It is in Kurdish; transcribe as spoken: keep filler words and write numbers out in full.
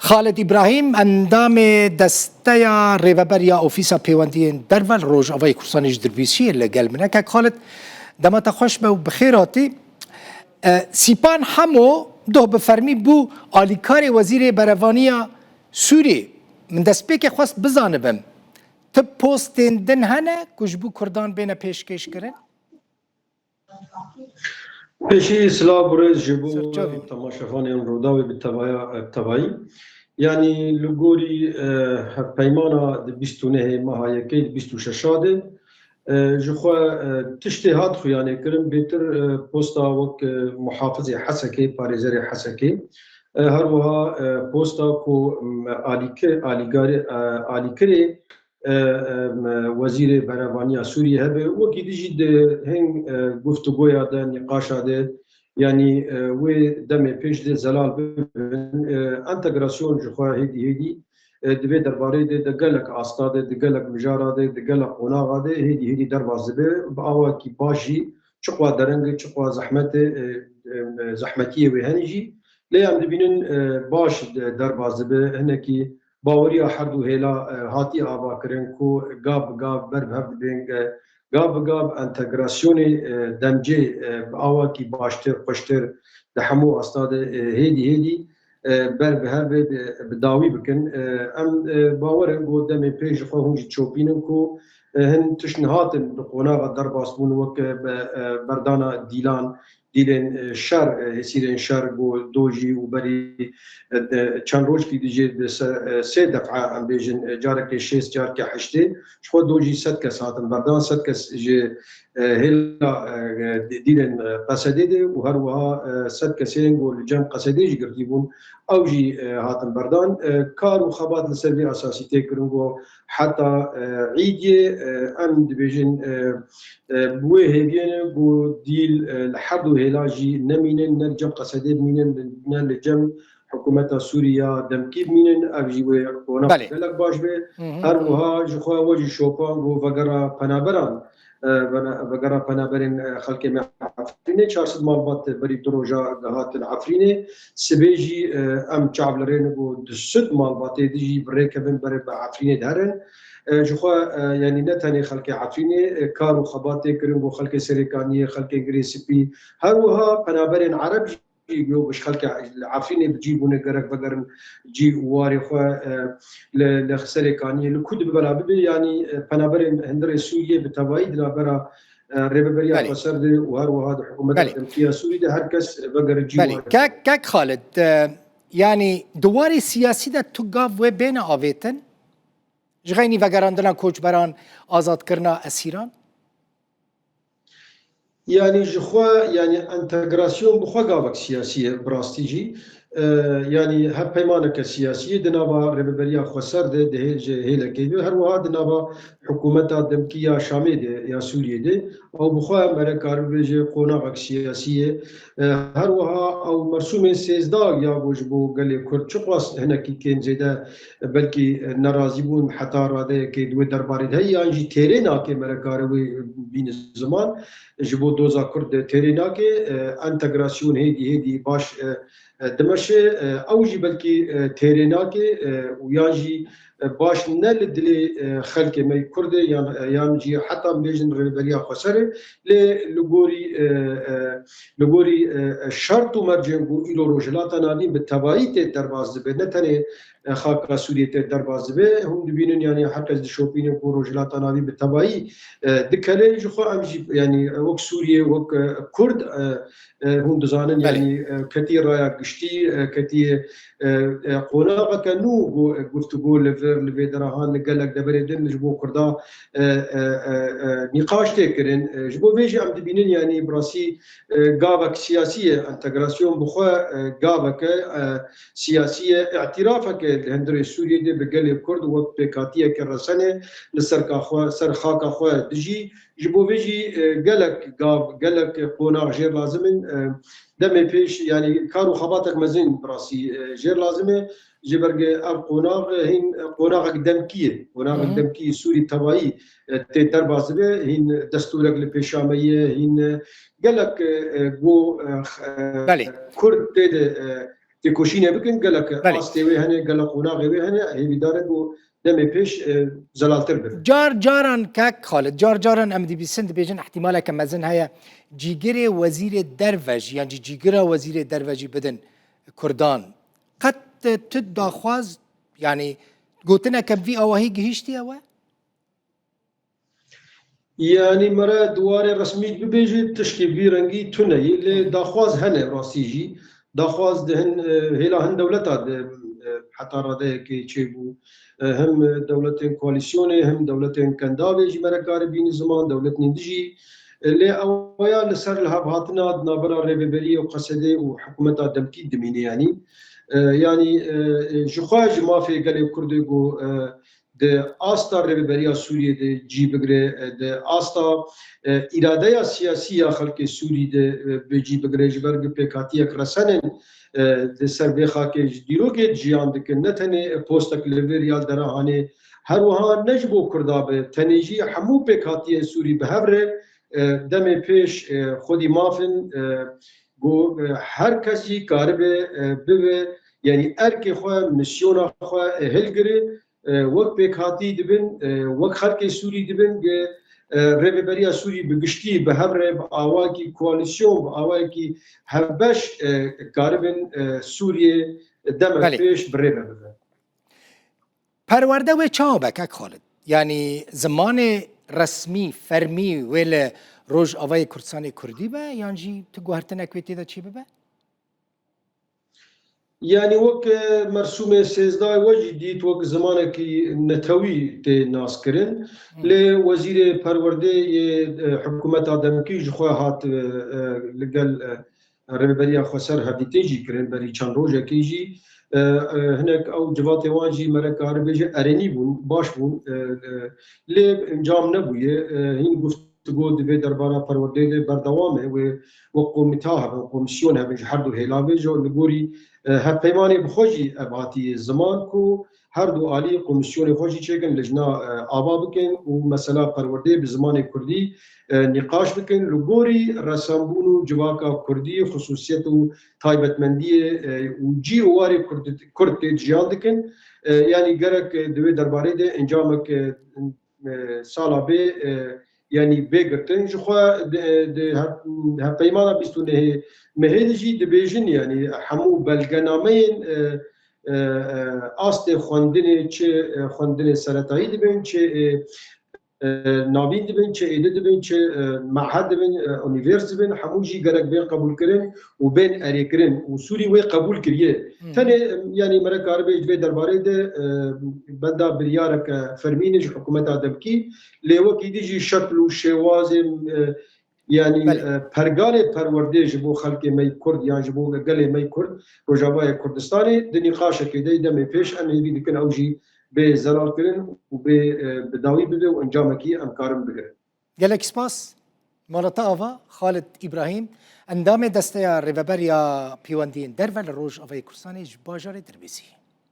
Xalid Îbrahîm, endamê Desteya Rêveber ya Ofîsa Pêwendiyên Derve li Rojavayê Kurdistanê ji Dirbîsiyê li gel min e. Kek Xalid, dema te xweş be û bi xêr hatî. E, Sîpan Hemo doh bi fermî bû alîkarê Wezîrê Berevaniya Sûriyê. Min destpêkê xwest bizanibim, tu postên din hene ku ji bo Kurdan bêne pêşkêşkirin? Pêşî silav û rêz ji bo temaşevanên Rûdawê bi tevaya, bi tevayî. Yanî li gorî, e, hevpeymana di bîst û nehê meha yekê, di bîst û şeşa de, e, ji xwe, e, tiştê hat xuyanê kirin, bêtir, e, posta wek, e, muhafizê Hesekê, parêzerê Hesekê, e, her wiha, e, posta ku, m, alîkir-, alîgarê, e, alîkirê e, e, Wezîrê Berevaniya Sûriyê hebe, wekî din jî di hin, e, guftûgoya de, nîqaşa de, yanî, e, wê demê pêş de zelal bibin. E, entegrasyon ji xwe hêdî hêdî, e, di vê derbarê de, di gelek asta de, di gelek mijara de, di gelek qonaxa de hêdî hêdî derbas dibe. Bi awakî baş jî çiqwa dereng e, çiqwa zehmet e, e, e, zehmetiyê wê hene jî. Lê em dibînin, e, baş de-, derbas dibe. Hinekî baweriya her du hêla, e, hatiye avakirin ku gav bi gav ber bi hev dibên, e, gav bi gav entegrasyonê, e, demcê, e, bi awakî baştir, xweştir di hemû asta de, e, hêdî hêdî, e, ber bi hev bi, bi dawî bikin. E, em, e, bawer in ku demê pê ji xwe hûn jî çopînin ku, e, hin tişt nihatin di qonaxa derbas bûn wek, e, be-, e, berdana dîlan, dîlên, e, şer, e, hêsîrên şer ku dojî û berî, e, de, çend rojkî dijî di se-, e, sê def'a em bêjin, e, carekê şêst, carekê heştê, ji xwe dojî sed kes hatin berdan, sed kes ji, e, hêla, e, dî-, dîlên, e, Qesedê de û her wiha, e, sed kesên ku li cem Qesedê jî girtî bûn, ew jî, e, hatin berdan. E, kar û xebat li ser vê esasî tê kirin ku heta, e, îdiyê, e, em dibêjin, e, e, bi wê hêviyê ne ku dîl, e, li her du hêla jî nemînin, ne li cem Qesedê bimînin, ne li cem hikûmeta Sûrî ya demkî bimînin, ev jî wê qonax Belê. gelek baş be. Hı hı, Her hı. wiha ji xwe we jî şopan ku vegera penaberan, e, vena-, vegera penaberên, e, xelkê me Efrînê, çar sed malbat berî du roja hatin Efrînê. Sibê jî, e, em çav li rê ne ku du sed malbatê dijî bi rê kevin berê bi Efrînê diherin. E, ji xwe, e, yanî ne tenê xelkê Efrînê, e, kar û xebat tê kirin ku xelkê Serêkaniyê, xelkê Girê Spî, her wiha penaberên Ereb jî ku ji xelkê Efrînê bi cî bûne gerek vegerin cî û warê xwe, e, li, li Serêkaniyê, li ku dibe bela bibe, yanî, e, penaberên hundirê Sûriyê bi tevayî di navbera, e, Rêveberiya Belê. Xweser de û her wiha di hikûmeta Belê. demkî ya Sûrî de her kes vegerin cî û Belê. warê xwe. Kek, kek Xalid, e, yanî di warê siyasî de tu gav wê bêne avêtin? Ji xeynî vegerandina koçberan, azadkirina esîran? Yanî ji xwe, yanî entegrasyon bi xwe gavek siyasî ye, bi rastî jî. E, yanî hevpeymaneke siyasî ye di nava Rêveberiya Xweser de, di hê-, ji hêlekê de, her wiha di nava hikûmeta demkî ya Şamê de, ya Sûriyê de. Ew bi xwe mere kar bibêje qonaxek siyasî ye. E, her wiha ew mersûmên sêzdeh ya ku ji bo gelê Kurd çiqas hinekî kêm zêde, e, belkî, e, nerazî bûn heta radeyekê di wê derbarê de heye, yan jî têrê nake mere kare wê bîne ziman. Ji bo doza Kurd de têrê nake, e, entegrasyon hêdî hêdî baş, e, e, dimeşe, e, ew jî belkî, e, têrê nake, e, û yan jî, e, baş ne li dilê, e, xelkê me Kurd e, yan, e, yan jî heta em bêjin Rêveberiya Xweser e, lê li gorî, e, e, li gorî, e, e, şert û mercên ku îro Rojhilata Navîn bi tevayî tê derbas dibe, ne tenê, e, xaka Sûriyê tê derbas dibe, hûn dibînin, yanî her kes dişopîne ku Rojhilata Navîn bi tevayî, e, dikele, ji xwe em jî, yanî, e, wek Sûriyê, wek, e, Kurd, e, e, hûn dizanin, Belê. yanî, e, ketî raya giştî, e, ketî, e, e, qonaxeke nû gu-, e, guftûgo li vir, li vê derahan, li gelek deverê din ji bo Kurda, e, e, e, e, nîqaş tê kirin. E, ji bo vê jî em dibînin, yanî bi rastî, e, gavek siyasî ye, entegrasyon bi xwe, e, gaveke, e, siyasî ye, îtirafeke li hundirê Sûriyê de bi gelê Kurd wek pêkhatiyeke resene li serka xwe, ser xaka xwe dijî. Ji bo vê jî, e, gelek gav, gelek qonax jêr lazim in. E, demê pêş, yanî kar û xebatek mezin bi rastî, e, jêr lazim e. Ji ber ku ev qonax, e, hîn, e, qonaxek demkî ye. Qonaxek Hı hı. demkî Sûrî tevayî, e, tê derbas dibe. Hîn destûrek li pêşa me ye, hîn, e, gelek, e, e, go, e, x-, e, Belê. Kurd tê de, e, têkoşînê bikin, gelek Belê. astê wê hene, gelek qonaxê wê hene, hêvîdar in ku demê pêş, e, zelaltir bibe. Car caran kek Xalid, car caran em dibîsin dibêjin ihtimaleke mezin heye cîgirê wezîrê derve jî, yan jî cîgira wezîrê derve jî bidin Kurdan. Qet tu daxwaz, yanî gotineke bi vî awahî gihîştiye we? Yanî mere di warê resmî bibêjî tişkî vî rengî tune ye, lê daxwaz hene rastî jî. Daxwaz di hin, e, hêla hin dewleta de, e, heta radeyekê çêbû. E, hem dewletên koalîsyonê, hem dewletên kendavê jî mere karibîne ziman, dewletên dijî. E, lê ew ya li ser lihevhatina di navbera Rêveberiyê û Q S D'ê û hikûmeta demkî dimîne yanî. E, yanî, e, e, ji xwe ji mafê gelê Kurdê ku, e, di asta Rêveberiya Sûriyê de cî bigire, e, di asta, e, îradeya siyasî ya xelkê Sûrî de, e, bi cî bigire, ji ber ku pêkhatiyek resen in, e, di ser vê xakê ji dîrokê jiyan dikin, ne tenê postek li vir ya dera hanê, her wiha ne ji bo Kurda be, tenê jî hemû pêkhatiyên Sûrî bi hev re, e, demê pêş, e, xwedî maf in, e, ku, e, her kes jî karibe, e, bibe, yanî erkê xwe, misyona xwe, e, hilgire, e, wek pêkhatî dibin, e, wek xelkê Sûrî dibin, ge, e, Rêveberiya Sûrî bi giştî bi hev re, bi awayekî koalîsyon, bi awayekî hevbeş, e, karibin, e, Sûriyê deme Belê. pêş bi rê ve bibe. Perwerde wê çawa be, kek Xalid? Yanî zimanê resmî, fermî wê li Rojavayê Kurdistanê Kurdî be, yan jî tu guhertinek wê tê de çê bibe? Yanî wek, e, mersûmê sêzdeh we jî dît, wek zimanekî netewî tê naskirin. Hmm. Lê Wezîrê Perwerdê yê, e, hikûmeta demkî ji xwe hat, e, e, li gel, e, Rêveberiya Xweser hevdîtin jî kirin berî çend rojekê jî. E, e, hinek ew civatê wan jî mere karibêje erênî bûn, baş bûn. E, e, lê encam nebûye. E, hîn guft Guftûgo di vê derbara perwerdeyê de berdewam e. Wê wek komîta hebin, komîsyon hebin ji her du hêla vê, ji li gorî, e, hevpeymanê bi xwe jî ev hatiye ziman ku her du alî komîsyonê xwe jî çêkin, lijna, e, ava bikin û mesela perwerdeyê bi zimanê kurdî, e, nîqaş bikin. Li gorî resenbûn û civaka kurdî, xisûsiyet û taybetmendiyê, e, û cî û warê kurd, kurd tê jiyan dikin. E, yanî gerek, e, di wê derbarê de encamek, e, e, sala bê, e, yanî bê girtin. Ji xwe di, di hev-, hevpeymana bîst û nehê mehê de jî dibêjin, yanî hemû belgenameyên, e, e, e, astê xwendinê, çi, e, xwendinê seretayî dibin, çi, e, e, navîn dibin, çi êdî dibin, çi, e, mehed dibin, e, unîvers dibin, hemû jî gerek bên qebûlkirin û bên erêkirin û Sûrî wê qebûl kiriye. Hı hı. Tenê, em, yanî me re karibe ji vê derbarê de, e, benda biryareke fermî ne ji hikûmeta demkî, lê wekî dî jî şekl û şêwazên, e, yanî, Belê. e, pergalê perwerdê ji bo xelkê me yê Kurd yan ji bo gelê me yê Kurd, Rojavayê Kurdistanê di nîqaşekê de demê pêş em hêvî dikin ew jî bê zelalkirin û bê, e, bi dawî bibe û encamekî em karin bigirin. Gelek spas. Mala te ava, Xalid Îbrahîm, endamê Desteya Rêveber ya Pêwendiyên Derve li Rojavayê Kurdistanê ji bajarê Dirbêsî.